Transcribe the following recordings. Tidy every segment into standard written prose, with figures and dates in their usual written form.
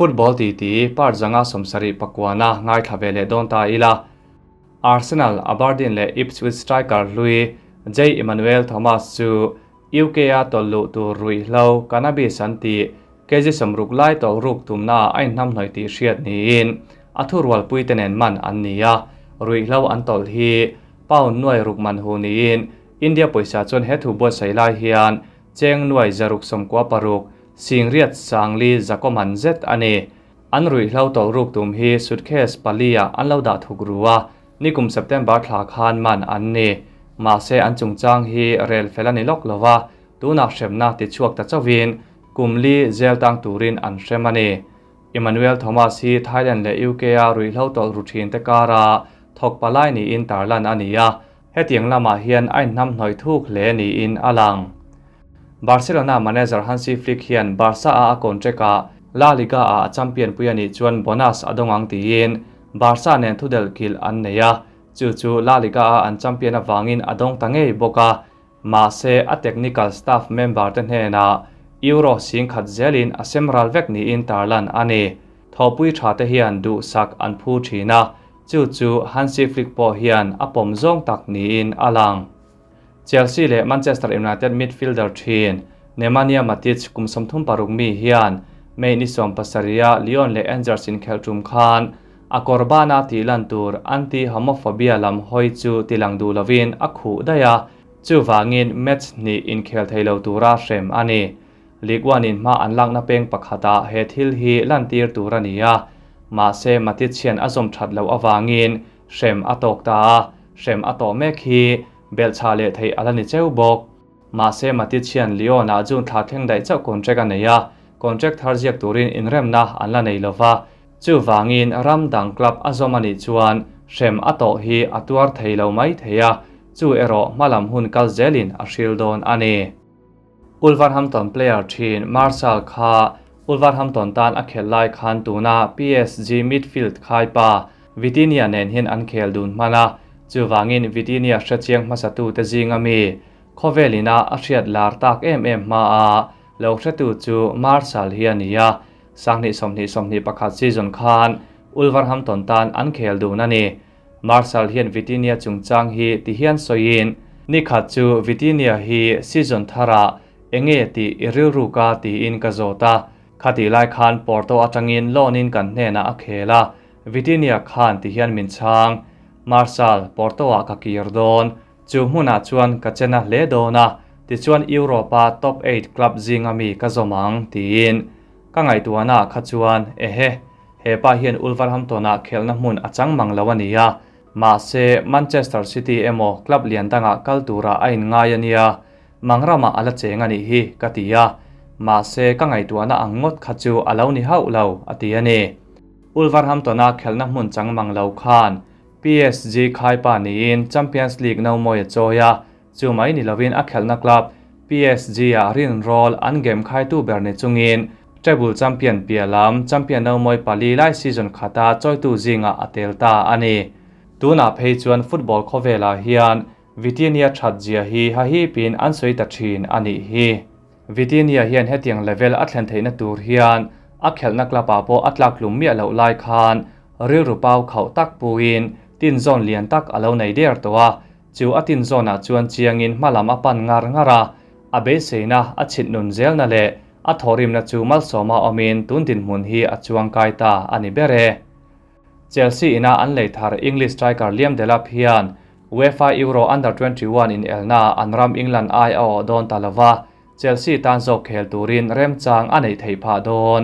Football titi part 579-na ngaithla ve leh dawn ta ila. Arsenal, Aberdeen leh Ipswich striker hlui Jay Emmanuel Thomas chu UK-a tawlh luh tur ruihhlo, cannabis an tih, kg 60 lai tawlh ruk tumnaah a inhnamhnawih tih hriat niin a thurualpuite nen man an ni a. Ruihhlo an tawlh hi pound nuai ruk man hu niin India pawisa chuan he thu buatsaih lai hian cheng nuai 696, singriat sangli zakaw man zet a ni. An ruihhlo tawlh ruk tum hi suitcase pali-ah an lo dah thuk ru a, nikum September thla khan man an ni. Mahse an chungchang hi rel fel a ni lawk lo va, tunah hremna tichhuak ta chauhin kum li zel tang turin an hrem a ni. Emmanuel Thomas hi Thailand leh UK-a ruihhlo tawlh ru thinte kara thawk palai niin tarlan a ni a, hetiang lamah hian a inhnamhnawih thuk hle niin a lang. Barcelona manager Hansi Flick hian Barca-a a contract-ah La Liga-ah a champion pui a nih chuan bonus a dawng ang tiin Barca nen thudelh kilh an nei a, chu chu La Liga-a an champion avangin a dawng ta ngei bawk a. Mahse, a technical staff member te hnenah Euro 10,000 zelin a sem ral vek niin tarlan a ni. Thawhpui tha te hian duhsak an phu thin a, chu chu Hansi Flick pawh hian a pawm zawng tak niin a lang. Chelsea leh Manchester United midfielder thin Nemanja Matic kum 36 mi hian May ni 17-a Lyon leh Angers inkhelh tum khan a kawrbana tih lan tur anti-homophobia lam hawi chu tilang duh lovin a khuh daih a, chuvangin match hnih inkhel thei lo tura hrem a ni. Ligue 1 in hma an lakna peng pakhatah he thil hi lantir tur a ni a, mahse Matic hian a zawm that loh avangin hrem a tawk ta a, hrem a tawh mek hi belhchhah leh theih a la ni cheu bawk. Mahse Matic hian Lyon-ah June thla thleng daih chauh contract a nei a, contract thar ziak turin inremna an la nei lova, chuvangin ram dang club a zawm a nih chuan hrem a tawh hi a tuar thei lo mai thei a, chu erawh hmalam hun kal zelin a hril dawn a ni. Wolverhampton player thin Martial kha Wolverhampton tan a khelh lai khan tuna PSG midfield khaipa Vitinha nen hian an khel dun hman a, chuvangin Vitinha hrechiang hmasatute zinga mi khawvelina a hriat lar tak em em hma a lo hretu chu Martial hi a ni a, 2020/21 season khan Wolverhampton tan an khel dun a ni. Martial hian Vitinha chungchang hi tihian sawiin, Ni khat chu Vitinha hi season tharah enge tih i rilru ka tiin ka zawt a, khatih lai khan Porto atangin loan in kan hnenah a khel a, Vitinha khan tihian min chhang, Martial, Porto ah ka kir dawn, chu hmunah chuan ka chena hle dawn a, tichuan Europe-a top eight club zinga mi ka zawm ang, tiin. Ka ngaihtuahnaah kha chuan, Ehe, he pa hian Wolverhampton-ah khelhna hmun a chang mang lo a ni a, mahse Manchester City emaw club lian dangah kal turah a inngai a nia, Mangramah a la cheng a nih hi, ka ti a, mahse ka ngaihtuahna ang ngawt kha chu a lo ni hauh lo, a ti a ni. Wolverhampton-a khelhna hmun chang mang lo khan PSG khaipa niin Champions League no mawi a chawi a, chu mai ni lovin a khelhna club PSG-ah rinrawl an game khaitu ber ni chungin treble champion piah lam champion no mawi pali lai season khata chawitu zingah a tel ta a ni. Tunah phei chuan football khawvelah hian Vitinha that zia hi hahipin an sawi ta thin a nih hi. Vitinha hian hetiang level a thlen theihna tur hian a khelhna club-ah pawh a tlak hlum miah loh lai khan rilru pau khauh tak puin tin zawn lian tak a lo nei der tawh a, Chu a tin zawnah chuan chiangin hmalam a pan ngar ngar a, a beiseina, a chhit nun zelna leh a thawhrimna chu malsawma awmin tun dinhmun hi a chuangkai ta a ni ber e. Chelsea ina an lei thar English striker Liam Delap hian UEFA Euro Under 21 inelnaah an ram England ai a awh dawn ta lova, Chelsea tan zawk khel turin remchang a neih theih phah dawn.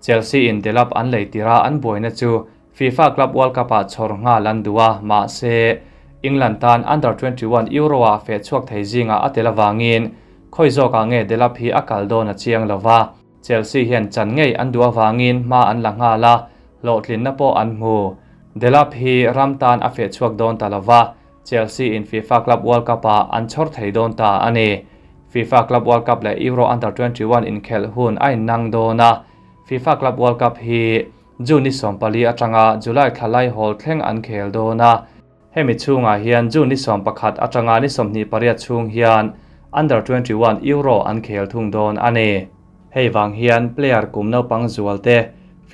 Chelsea in Delap an lei tirha an buaina chu FIFA Club World Cup-ah chhawr nghal an duh a, mahse, England tan Under 21 Euro-ah feh chhuak thei zingah a tel avangin khawi zawkah nge Delap hi a kal dawn a chiang lo va. Chelsea hian chan ngei an duh avangin hma an la nghal a, hlawhtlinna pawh an hmu. Delap hi ram tan a feh chhuak dawn ta lo va, Chelsea in FIFA Club World Cup-ah an chhawr thei dawn ta a ni. FIFA Club World Cup leh Euro Under 21 inkhelh hun a innang dawn a, FIFA Club World Cup hi June ni 14 atanga July thla laihawl thleng an khel dawn a, hemi chhungah hian June ni 11 atanga ni 28 chhung hian Under 21 Euro an khel thung dawn a ni. Hei vang hian player kum naupang zual te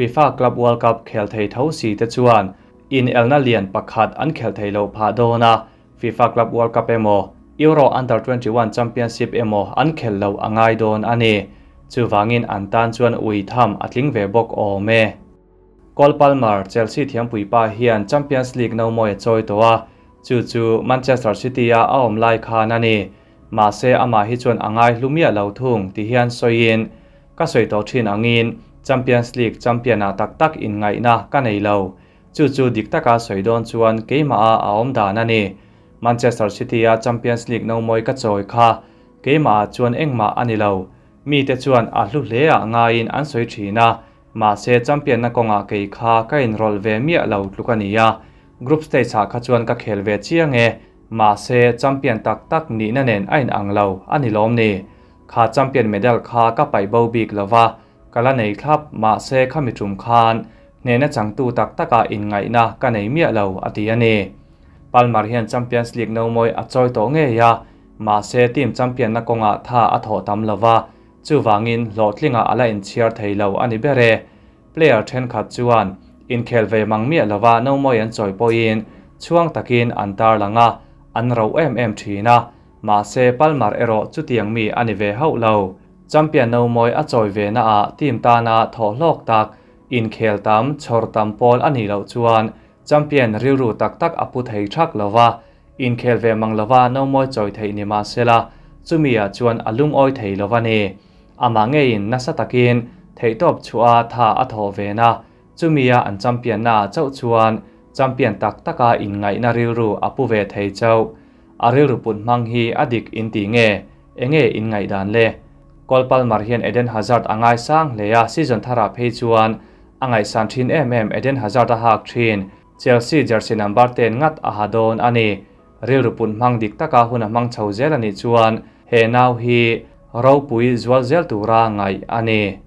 FIFA Club World Cup khel thei tho si te chuan inelna lian pakhat an khelh theih loh phah dawn a, FIFA Club World Cup emaw, Euro Under 21 Championship emaw an khelh loh a ngai dawn a ni. Chuvangin an tan chuan ui tham a tling ve bawk awm e. Cole Palmer, Chelsea thiampuipa hian Champions League no mawi a chawi tawh a, chu chu Manchester City-a a awm lai khan a ni. Mahse amah hi chuan a ngai hlu miah lo thung ti hian sawiin, Ka sawi tawh thin angin Champions League champion-ah tak tak inngaihna ka nei lo. Chu chu dik taka sawi dawn chuan keimah-a a awm dan a ni. Manchester City-a Champions League no mawi ka chawi kha keimah-ah chuan engmah a ni lo. Mite chuan a hlu hle-ah ngaiin an sawi thin a, mahse champion-na kawngah kei kha ka inrawlh ve miah lo tluk a ni a. Group stage-ah kha chuan ka khel ve chiang e, mahse champion tak tak nihna nen a inang lo a ni lawm ni. Kha champion medal kha ka paih bo bik lo va, ka la nei thlap, mahse khami tum khan hnehna changtu tak takah inngaihna ka nei miah lo, a ti a ni. Palmer hian Champions League no mawi a chawi tawh ngei a, mahse team champion-na kawngah tha a thawh tam lo va, chuvangin hlawhtlingah a la inchhiar thei lo a ni ber e. Player thenkhat chuan inkhel ve mang miah lova no mawi an chawi pawhin chhuang takin an tarlang a, an roh em em thin a, Mahse, Palmer erawh chutiang mi a ni ve hauh lo. Champion no mawi a chawi ve naah team tana thawh hlawk tak, inkhel tam, chhawr tam pawl a nih loh chuan champion rilru tak tak a pu thei thak lo va, inkhel ve mang lova no mawi chawi theih ni mah sela, chumi-ah chuan a lungawi thei lo va ni. Amah ngeiin nasa takin theihtawp chhuah a tha a thawh ve na, chumi-a an champion naah chauh chuan champion tak taka inngaihna rilru a pu ve thei chauh. A rilru put hmang hi a dik in ti nge? Enge in ngaihdan le? Cole Palmer hian Eden Hazard a ngaisang hle a, season tharah phei chuan a ngaihsan thin em em Eden Hazard a hak thin. Chelsea jersey number ten ngat a ha dawn a ni. Rilru put hmang dik taka hun a hmang chho zel a nih chuan he nau hi ropui zual zel tura ngaih a ni.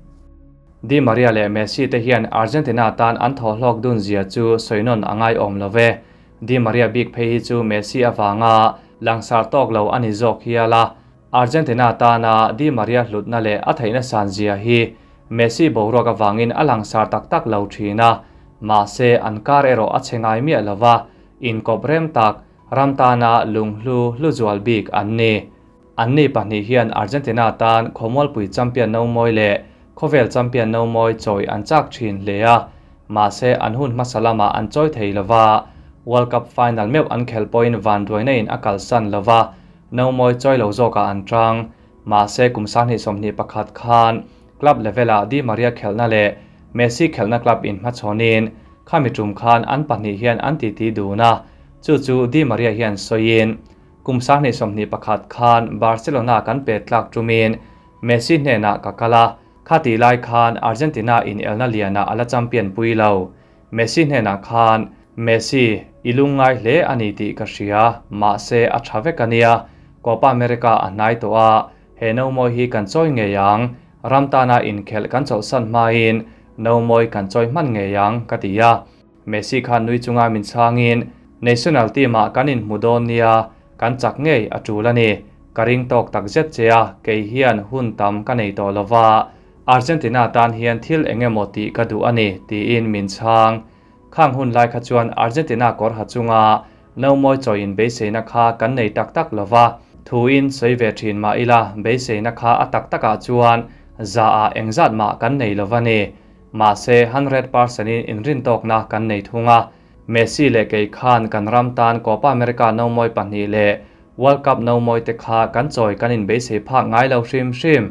Di Maria leh Messi te hian Argentina tan an thawhhlawk dun zia chu sawi nawn a ngaiawm lo ve. Di Maria bik phei hi chu Messi avanga langsar tawk lo a ni zawk hial a, Argentina tana Di Maria hlutna leh a theihna san zia hi Messi boruak avangin a langsar tak tak lo thin a, mahse an kar erawh a chhe ngai miah lo va, inkawp rem tak ram tana lunghlu hluzual bik an ni. Anni pahnih hian Argentina tan khawmualpui champion no mawi leh khawvel champion no mawi chawi an chak thin hle a, mahse an hun hmasa lamah an chawi thei lo va, World Cup final meuh an khelh pawhin vanduaina in a kalsan lo va, no mawi chawi lo zawkah an tang. Mahse kum 2021 khan club level-ah Di Maria khelhna leh Messi khelhna club in hmachhawnin khami tum khan an pahnih hian an titi dun a, chu chu Di Maria hian sawiin, Kum 2021 khan Barcelona kan pet tlak tumin Messi hnenah ka kal a, khati lai khan Argentina inelna lianah a la champion pui lo. Messi hnenah khan, Messi, i lungngai hle a ni tih ka hria, mahse a tha vek a nia. Copa America a hnai tawh a, he no mawi hi kan chawi ngei ang, ram tana inkhelh kan chawlhsan hmain no mawi kan chawi hman ngei ang, ka ti a. Messi khan nui chunga min chhangin, National team-ah kan inhmu dawn nia, kan chak ngei a tul a ni. Ka ring tawk tak zet che a, kei hian hun tam ka nei tawh lo va, Argentina tan hian thil eng emaw tih ka duh a ni, tiin min chhang. Khang hun lai kha chuan Argentina kawr ha chunga no mawi chawiin beiseina kha kan nei tak tak lo va, thuin sawi ve thin mah ila beiseina kha a tak takah chuan zaah engzat mah kan nei lo va ni. Mahse, 100% in inrintawkna kan nei thung a, Messi leh kei khan kan ram tan Copa America no mawi pahnih leh World Cup no mawi te kha kan chawi kan inbeisei phak ngai lo hrim hrim.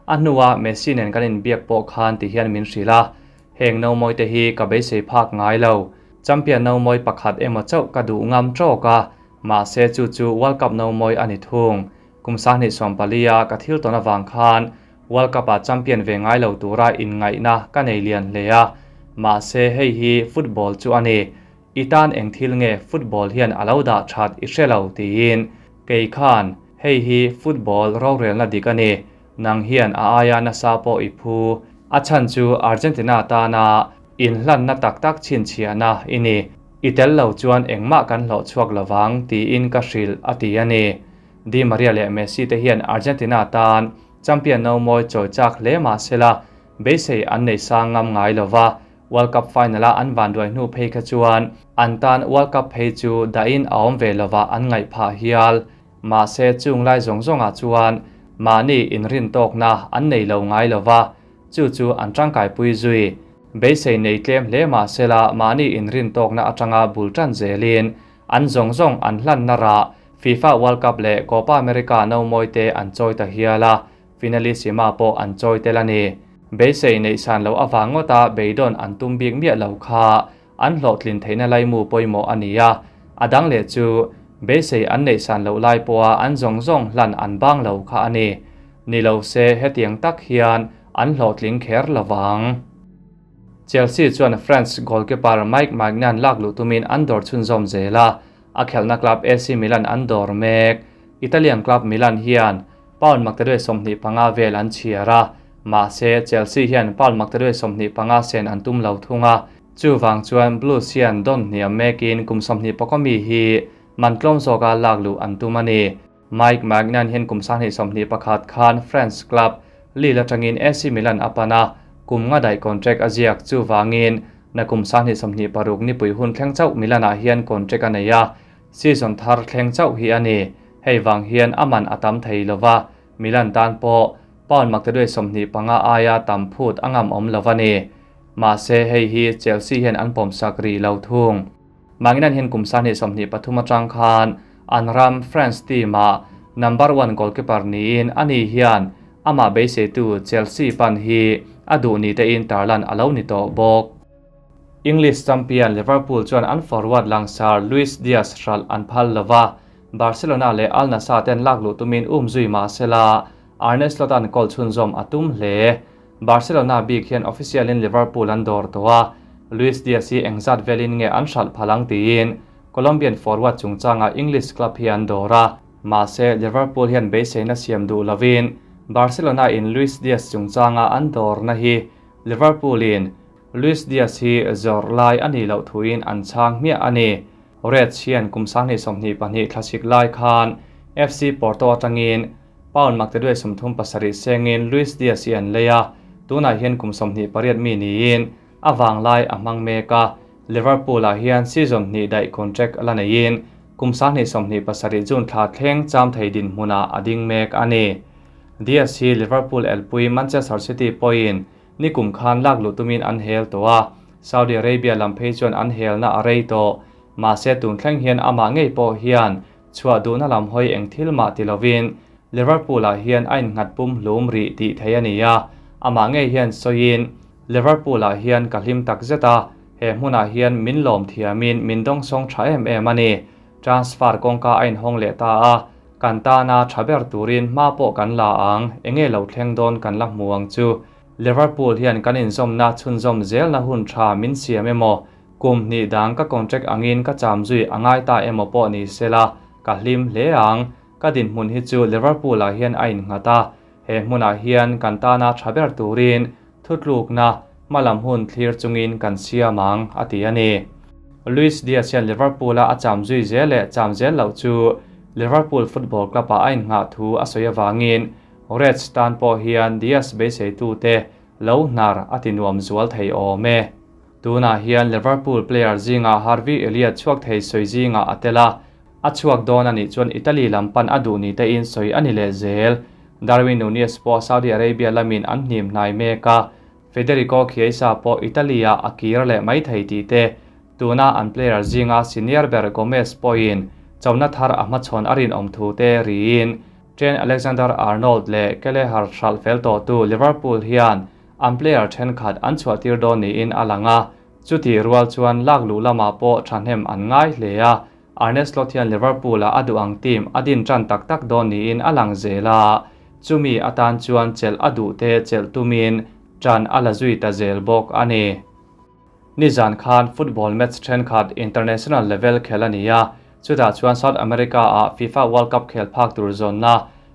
A hnua Messi nen kan inbiak pawh khan ti hian min hrilh a, Heng no mawi te hi ka beisei phak ngai lo. Champion no mawi pakhat emaw chauh ka duh ngam tawk a, mahse chu chu World Cup no mawi a ni thung. Kum 2014 a ka thil tawn avang khan World Cup-ah champion ve ngai lo tura inngaihna ka nei lian hle a, mahse hei hi football chu a ni. I tan eng thil nge football hian a lo dah that i hre lo tiin kei khan hei hi football rorelna dik a ni, nang hian a aia nasa pawh i phu. A chhan chu Argentina tana inhlanna tak tak chhinchhiahna i ni. I tel lo chuan engmah kan hlawh chhuak lovang tiin ka hrilh a ti a ni. Di Maria leh Messi te hian Argentina tan champion no mawi chawi chak hle mah sela, beisei an nei sang ngam ngai lo va. World Cup final-a an vanduai hnu phei kha chuan an tan World Cup phei chu dahin a awm ve lova an ngaih phah hial. Mahse chung lai zawng zawngah chuan mahni inrintawkna an nei lo ngai lova, chu chu an tangkaipui zui. Beisei nei tlem hle mahsela mahni inrintawkna atanga bul tan zelin an zawng zawng an hlanna rah FIFA World Cup leh Copa America no mawi te an chawi ta hial a, Finalissima pawh an chawi tel a ni. Beisei neih san loh avang ngawta beidawn an tum bik miah lo kha an hlawhtlin theihna laimu pawimawh a ni a, a dang leh chu beisei an neih san loh lai pawha an zawng zawng hlan an bang lo kha a ni. Ni lo se hetiang tak hian an hlawhtling kher lo vang. Chelsea chuan France goalkeeper Mike Maignan lak luh tumin an dawr chhunzawm zel a, a khelhna club AC Milan an dawr mek. Italian club Milan hian pound maktaduai 25 vel an chhiar a, mahse Chelsea hian pound maktaduai 25 sen an tum lo thung a, chuvang chuan Blues hian dawn hniam mekin kum 24 mi hi man tlawm zawka lak luh an tum a ni. Mike Maignan hian kum 2021 khan France club Lille atangin AC Milan a pan a, kum nga daih contract a ziak chuvangin na kum 2026 nipui hun thleng chauh Milan-ah hian contract a nei a, season thar thleng chauh hi a ni. Hei vang hian a man a tam thei lova, Milan tan pawh pound maktaduai 25 aia tam phut a ngam awm lo a ni. Mahse hei hi Chelsea hian an pawmsak ri lo thung. Maignan hian kum 2023 atang khan an ram France team-ah number 1 goalkeeper niin ani hian amah beiseitu Chelsea pan hi a duh ni te in tarlan a lo ni tawh bawk. English champion Liverpool chuan an forward langsar Luis Diaz hral an phal lova, Barcelona leh Al Nassr ten lak luh tumin zui mahsela Arne Slot an kawl chhunzawm a tum hle. Barcelona bik hian official in Liverpool an dawr tawh a, Luis Diaz hi engzat velin nge an hral phalang tiin Colombian forward chungchanga English club hi an dawr a, mahse Liverpool hian beiseina siam duh lovin Barcelona in Luis Diaz chungchanga an dawrna hi Liverpool in Luis Diaz hi zawr lai ani loh thuin an chhang hmiah a ni. Reds hian kum 2022 thlasik lai khan FC Porto atangin pound maktaduai 37 sengin Luis Diaz hi an lei a, tunah hian kum 28 mi niin awang lai a hmang mek a, Liverpool ah hian season hnih daih contract la neiin kum 2027 June thla thleng cham thei din hmunah a ding mek a ni. Diaz hi Liverpool elpui Manchester City pawhin nikum khan lak luh tumin an hel tawh a, Saudi Arabia lam phei chuan an helna a rei tawh. Mahse tun thleng hian amah ngei pawh hian chhuah duhna lam hawi eng thil mah ti lovin Liverpool ah hian a innghat pum hlum ri tih thei a ni a, amah ngei hian sawiin Liverpool ah hian ka hlim tak zet a, he hmunah hian min lawm thiamin min dawng sawng tha em em a ni. Transfer kawngka a inhawng leh ta a, kan tana tha ber turin hma pawh kan la ang, enge lo thleng dawn kan la hmu ang chu. Liverpool hian kan inzawmna chhunzawm zelna hun tha min siam emaw, kum hnih dang ka contract angin ka cham zui angai ta emaw pawh ni sela ka hlim hle ang. Ka din hmun hi chu Liverpool ah hian a innghat a, he hmunah hian kan tana tha ber turin thutlukna hmalam hun thlir chungin kan siam ang a ti a ni. Luis Diaz hian Liverpool a a cham zui zel leh cham zel loh chu Liverpool Football Club ah a inngah thu a sawi awangin Reds tan pawh hian Diaz beiseitu te lo hnar a ti nuam zual thei awm e. Tunah hian Liverpool player zinga Harvey Elliott chhuak thei sawi zinga a tel a, a chhuak dawn ani chuan Italy lampan a duh ni te in sawi ani leh zel. Darwin Nunez pawh Saudi Arabia lamin an hnim hnai mek a, Federico Chiesa pawh Italy ah a kir leh mai thei ti te. Tuna an player zinga senior ber Gomez pawhin chona thar a hmachhawn a rinawm thu te riin Trent Alexander-Arnold leh Kelleher hral fel tawh tu Liverpool hian an player thenkhat an chhuah tir dawn niin a lang a, chuti rual chuan lak luh lamah pawh thahnem an ngai hle a, Arne Slot hian Liverpool ah a duh ang team a din tan tak tak dawn niin a lang zel a, chumi atan chuan chelh a duh te chelh tumin tan a la zui ta zel bawk a ni. Nizan khan football match thenkhat international level khel a ni a, chutah chuan South America ah FIFA World Cup khel phak tur zawnna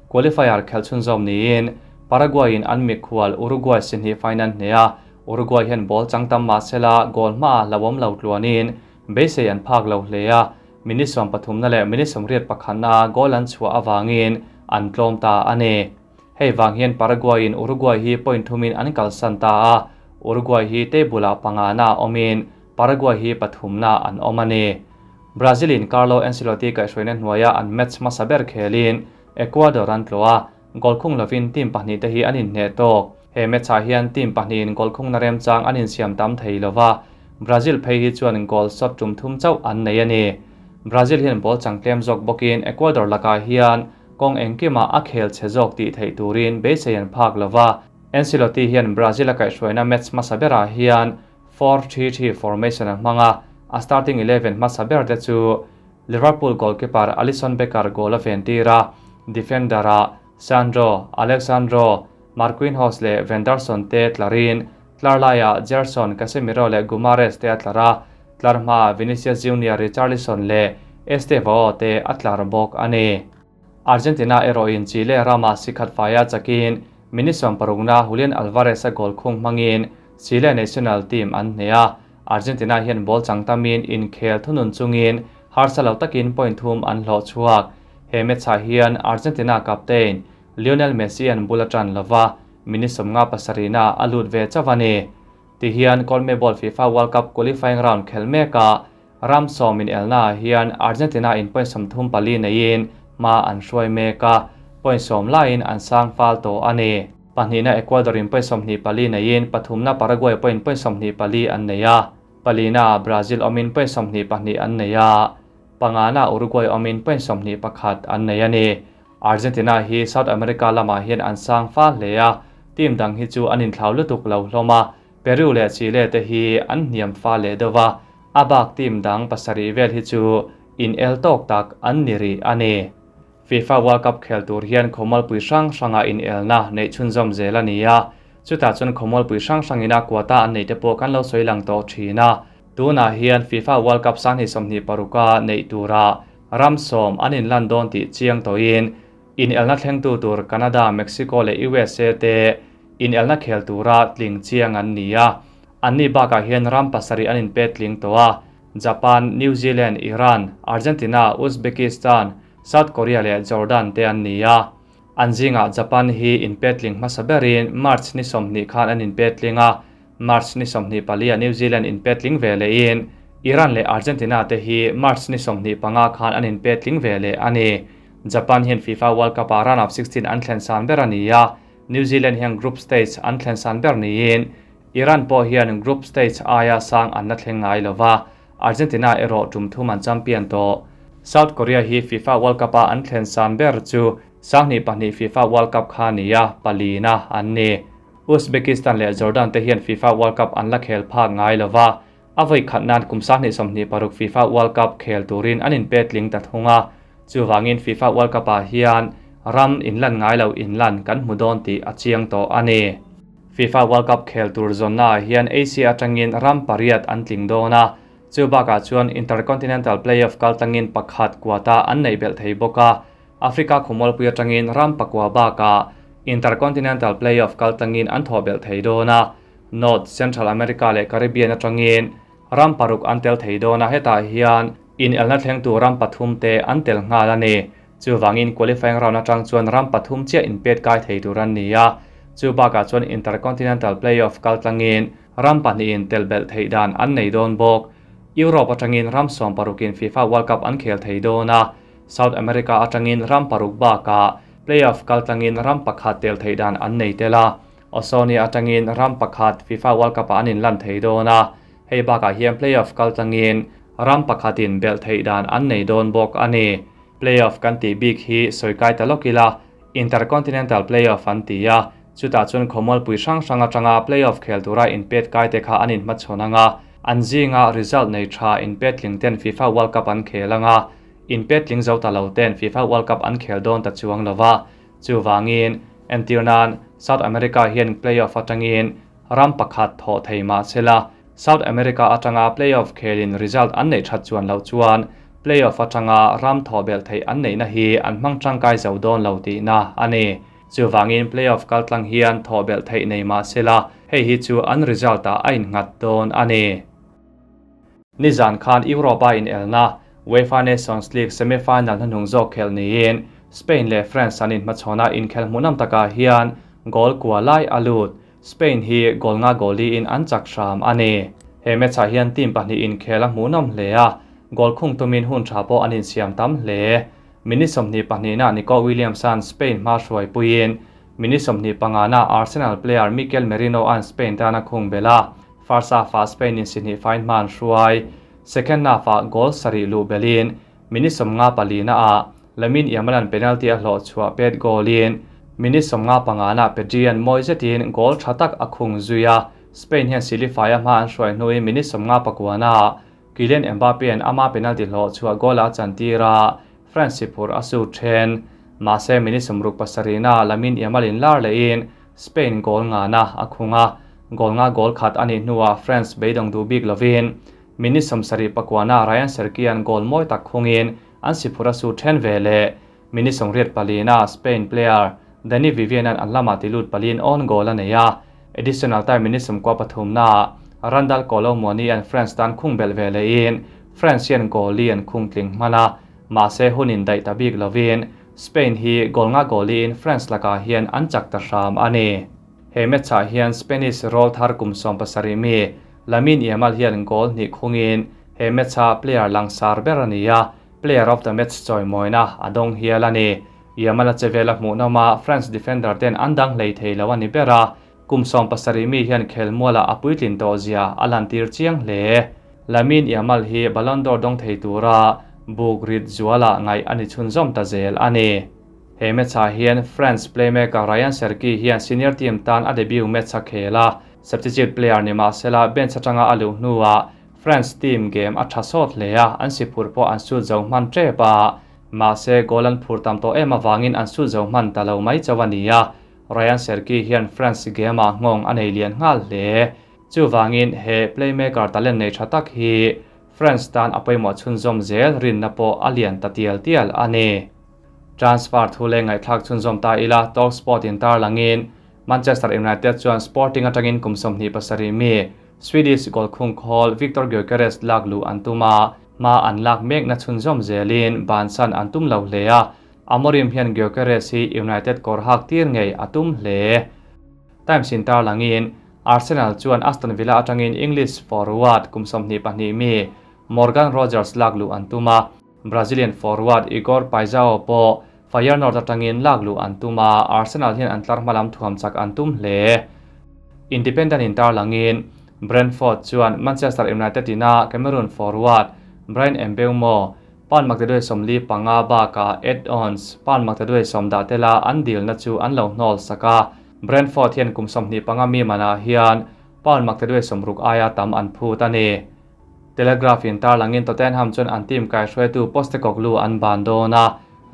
qualifier khel chhunzawm niin Paraguay in an mikhual Uruguay sihnih final hne a, Uruguay hian ball chang tam mahsela goal hma lawm lo tluanin beisei an phak lo hle a, minute 13 na leh minute 81 na goal an chhuah awangin an tlawm ta a ni. Hei wang hian Paraguay in Uruguay hi point thumin an kalsan ta a, Uruguay hi table-ah pangana awmin Paraguay hi pathumna an awm a ni. Brazil-in Carlo Ancelotti kaihhruaina hnuaia an match hmasa ber khelin Ecuador an tlawh a, goal khung lovin team pahnihte hi an inhneh tawk. He match-ah hian team pahnihin goal khungna remchang an insiam tam thei lo va, Brazil phei hi chuan goal shot tum thum chauh an nei a ni. Brazil hian ball chang tlem zawk bawkin Ecuador lakah hian kawng engkimah a khel chhe zawk tih theih turin beisei an phak lo va, Ancelotti hian Brazil a kaihhruaina match hmasa berah hian 4-3-3 formation a hmang a, a starting 11 hmasa ber te chu Liverpool goalkeeper Alisson Becker goal a ventir a, defender-ah Sandro, Alex Sandro, Marquinhos leh Vanderson te tlarin tlar laiah Gerson, Casemiro leh Guimaraes te a tlar a, tlar hmaah Vinicius Junior, Richarlison leh Estevao te a tlar bawk a ni. Argentina erawhin Chile rama si khat faia chakin minute 60na Julian Alvarez-a goal khung hmangin Chile national team an hneh a, Argentina hian ball chang tamin inkhel thunun chungin harsa lo takin point thum an hlawh chhuak. He match-ah hian Argentina captain Lionel Messi an bul a tan lova, minute 57na a lut ve chauh a ni. Tihian CONMEBOL FIFA World Cup qualifying round khel mekah ram sawm in elnaah hian Argentina in point 34 neiin hma an hruai mek a, point 10 laiin an sang fal tawh a ni. Pahnihna Ecuador in point 24 neiin pathumna Paraguay point point 24 an nei a, palina Brazil awmin point 22 an nei a, pangana Uruguay awmin point 21 an nei a ni. Argentina hi South America lamah hian an sang fal hle a, team dang hi chu an inthlau lutuk lo hlawm a, Peru leh Chile te hi an hniam fa leh deuh a, a bak team dang pasarih vel hi chu in el tawk tak an ni rih a ni. FIFA World Cup khel tur hian khawmualpui hrang hranga in elna neih chhunzawm zel a ni a, chutah chuan khawmualpui hrang hrangina quota an neih te pawh kan lo sawi lang tawh thin a. Tunah hian FIFA World Cup 2026a neih tura ram sawm an inlan dawn tih chiang tawhin in elna thlengtu tur Canada, Mexico leh USA te in elna khel tura tling chiang an ni a. Anni bakah hian ram pasarih an inpet tling tawh a, Japan, New Zealand, Iran, Argentina, Uzbekistan, South Korea leh Jordan te an ni a. An zingah Japan hi inpet tling hmasa berin March ni 20 khan an inpet tling a, March ni 24 a New Zealand inpet tling ve lehin Iran leh Argentina te hi March ni 25 khan an inpet tling ve leh a ni. Japan hian FIFA World Cup-ah round of 16 an thlen san ber a ni a, New Zealand hian group stage an thlen san ber niin Iran pawh hian group stage aia sang an la thleng ngai lova, Argentina erawh tum thum an champion tawh. South Korea hi FIFA World Cup-a an thlen san ber chu 2002 FIFA World Cup kha ni a, palina an ni. Uzbekistan leh Jordan te hian FIFA World Cup an la khel phak ngai lova, a vawi khat nan kum 2026 FIFA World Cup khel turin an inpet tling ta thung a, chuwangin FIFA World Cup-ah hian ram inlan ngai lo inlan kan hmu dawn tih a chiang tawh a ni. FIFA World Cup khel tur zawnnaah hian Asia atangin ram pariat an tling dawn a, chu bakah chuan Intercontinental Playoff kaltlangin pakhat quota an neih belh thei bawk a, Africa khawmualpui atangin ram pakua bakah Intercontinental Playoff kaltlangin an thawh belh thei dawn a, North, Central America leh Caribbean atangin ram paruk an tel thei dawn a, hetah hian inelna thlengtu ram pathum te an tel nghal a ni. Chuwangin qualifying round atang chuan ram pathum chiah inpet kai thei tur an ni a, chu bakah chuan Intercontinental Playoff kaltlangin ram pahnihin tel belh theih dan an nei dawn bawk. Europe atangin ram 16in FIFA World Cup an khel thei dawn a, South America atangin ram paruk bakah playoff kaltlangin ram pakhat tel theih dan an nei tel a, Oceania atangin ram pakhat FIFA World Cup-ah an inlan thei dawn a, hei bakah hian playoff kaltlangin ram pakhatin belh theih dan an nei dawn bawk a ni. Playoff kan tih bik hi sawi kai ta lawk ila, Intercontinental Playoff an ti a, chutah chuan khawmualpui hrang hrang atanga playoff khel tura inpet kai te kha an inhmachhawn anga, an zinga result nei tha inpet tling ten FIFA World Cup an khel anga, inpet tling zo ta lo ten FIFA World Cup an khel dawn ta chuang lova, chuwangin entirnan South America hian playoff atangin ram pakhat thaw thei ma sela, South America atanga playoff khelin result an nei that chuan lo chuan playoff atanga ram thaw bel thei an nei na hi an hmang tangkai zo dawn lo ti na ani. Chuwangin playoff kaltlang hian thaw bel thei nei ma sela, hei hi chu an result a ain ngat dawn ani. Nizan khan Europa in elna UEFA Nations League semi-final hnuhnung zawk khel niin Spain leh France an inhmachhawna inkhel hmuhnawm takah hian goal kua lai a lut. Spain hi goal nga goal li in an chak hram a ni. He match ah hian team pahnih inkhel a hmuhnawm hle a, goal khung tumin hun tha pawh an insiam tam hle. Minute 22 na Nico Williams-a'n Spain hma hruai puiin minute 25 na Arsenal player Mikel Merino-a'n Spain tan a khung belh a, first half-ah Spain in si hnih faiin hma an hruai. Second half-ah goal sarih luh belhin minute 54 naah Lamine Yamal-a'n penalty a hlawh chhuah pet goal-in minute 55 na Pedri-a'n mawi zetin goal tha tak a khung zui a, Spain hian si li faia hma an hruai hnuin minute 59 naah Kylian Mbappe-a'n ama penalty hlawh chhuah goal a chantir a, France si phurh a sut then. Mahse minute 67 naah Lamine Yamal-in lar lehin Spain goal ngana a khung a, goal nga goal khat a nih hnuah France beidawng duh bik lovin minute 79 naah Rayan Cherki-a'n goal mawi tak khungin an si phurh a sut then ve leh. Minute 84 naah Spain player Dani Vivian-a'n an lamah tilut palin own goal a nei a, additional time minute 93 naah Randal Kolo Muani-a'n France tan khung belh ve lehin France hian goal li an khung tling hman a, mahse hunin daih ta bik lovin Spain hi goal nga goal liin France lakah hian an chak ta hram a ni. He match-ah hian Spanish rawlthar kum 17 mi Lamine Yamal hian goal hnih khungin he match-a player langsar ber a ni a, player of the match chawimawina a dawng hial a ni. Yamal a chevel a hmuhnawm a, France defender ten an dang hlei thei lo a ni ber a, kum 17 mi hian khelmuala a puitlin tawh zia a lantir chiang hle. Lamine Yamal hi Ballon d'Or dawng thei tura buk rit zuala ngaih a ni chhunzawm ta zel a ni. He match-ah hian France playmaker Rayan Cherki hian senior team tan a debut match a khel a, substitute player ni mahsela bench atanga a luh hnuah France team game a tha sawt hle a, an si phur pawh an sut zo hman tep a, mahse goal an phur tam tawh em awangin an sut zo hman ta lo mai chauh a ni a. Rayan Cherki hian France game-ah nghawng a nei lian nghal hle. Chuwangin he playmaker talent nei tha tak hi France tan a pawimawh chhunzawm zel rinna pawh a lian ta tial tial a ni. Transfer thu le ngaihthlak chhunzawm ta ila, Talksport in tar langin Manchester United chuan Sporting atangin kum 27 mi Swedish goal khung khawl Victor Gyökeres lak lu an tuma, ma an lak mek na chhunzawm zelin bansan an tum lo hle a, Amorim hian Gyökeres hi United kawr hak tir ngei a tum hle. Times in tar langin Arsenal chuan Aston Villa atangin English forward kum 22 mi Morgan Rogers lak lu an tuma, Brazilian forward Igor Paixao pawh Feyenoord atangin lak lu an tuma, Arsenal hian an tlar hmalam thuam chak an tum hle. Independent in tar langin Brentford chuan Manchester United ina Cameroon forward Bryan Mbeumo pound 145 baka add-ons pound 170 tela an deal na chu an lo hnawl saka. Brentford hian kum 25 mi mana hian pound 160 aia tam an phut a ni. Telegraph in tar langin Tottenham chuan an team kai hruaitu Postecoglou an ban dawn a,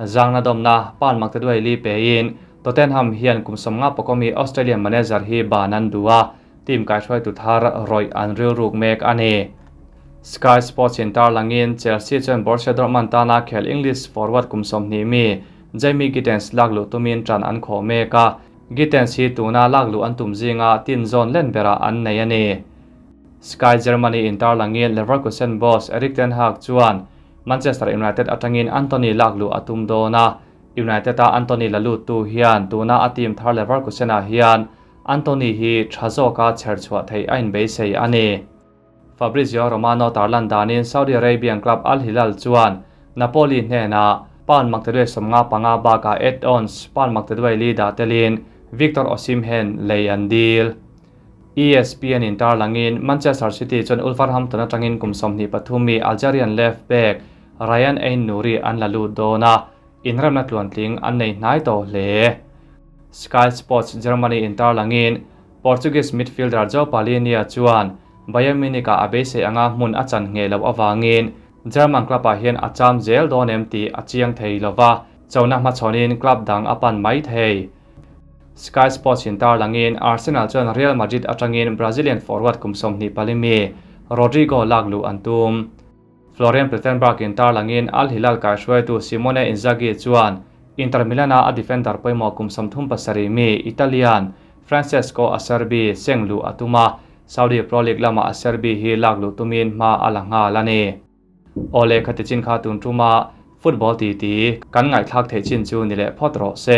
zangna dawmna pound 204 pe in Tottenham hian kum 59 mi Australian manager hi ban an du a, team kai hruaitu thar rawih an rilruk mek a ni. Sky Sports in tar langin Chelsea chuan Borussia Dortmund tana khel English forward kum 20 mi Jamie Gittens lak luh tumin tran an khaw mek a, Gittens hi tuna lak luh an tum zinga tin zawn len berah an nei a ni. Sky Germany in tar langin Leverkusen boss Erik ten Hag chuan Manchester United atangin Antony lak luh a tum dawn a, United a Antony lalu tu hian tuna a team thar Leverkusen ah hian Antony hi tha zawka chher chhuah thei a inbeisei a ni. Fabrizio Romano tarlan danin Saudi Arabian club Al Hilal chuan Napoli hnenah pound 155 baka add-ons pound 204 dah telin Victor Osimhen lei an dil. ESPN in tar langin Manchester City chuan Wolverhampton atangin kum 23 mi Algerian left back Rayan Aït-Nouri an lalu dawn a, inremna tluantling an nei hnai tawh hle. Sky Sports Germany in tar langin Portuguese midfielder João Palhinha chuan Bayern Munich a beisei anga hmun a chan nge lo awangin German club ah hian a cham zel dawn em tih a chiang thei lova, chona hmachhawnin club dang a pan mai thei. Sky Sports in tar langin Arsenal chuan Real Madrid atangin Brazilian forward kum 24 mi Rodrigo lak luh an tum. Florian Plettenberg in tar langin Al Hilal kai hruaitu Simone Inzaghi chuan Inter Milan a defender pawimawh kum 37 mi Italian Francesco Acerbi seng luh a tum a, Saudi Pro League lama Acerbi hi lak luh tumin hma a la nghal a ni. Ole khati chin kha tun tuma football ti ti kan ngaihthlak thei chin chu ni leh phawt rawh se.